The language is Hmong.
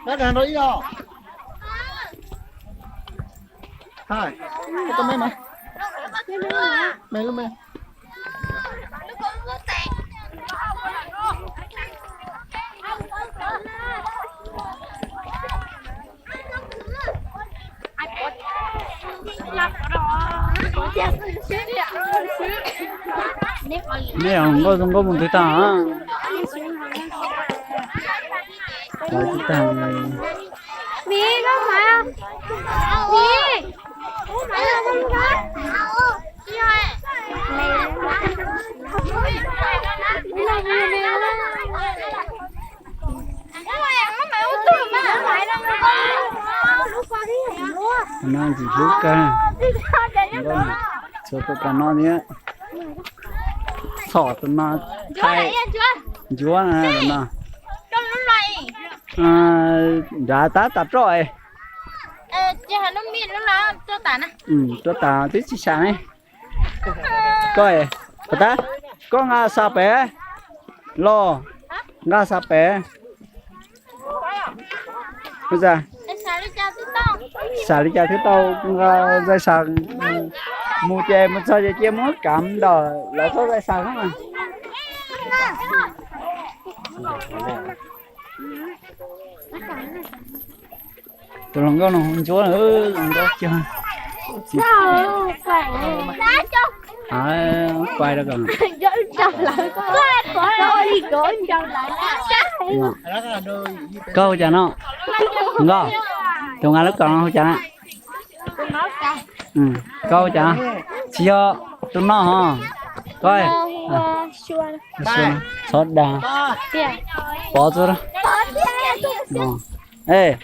Đá gà nrog ib os. Hai, tao me mas. Me lub me. Nej nkauj zoo nkauj mus twg tag? Tag. No ntxim hlub kawg. Txhua tus pom no thiab. Txhom tus no thaij ncuab no. Nrad tab tas roj. Roj tas twb tsis sam ne. Koj, tab, koj nqa xa pem los, nqa xa pem. Xav li cas thiaj tau nqa zais xa mus ces mus txog ces cia muab kav ntawm lawv txoj zais xa xwb mas. Tus hluas nkauj no hu Ntsuab, hluas nkauj kiag. Pais rau kom. Koj hu cas no? Nkauj, tus nqa lub kaus no hu cas na? Koj hu cas? Tsis yog tus no hos. Koj, txhob dag. Pov txog. E,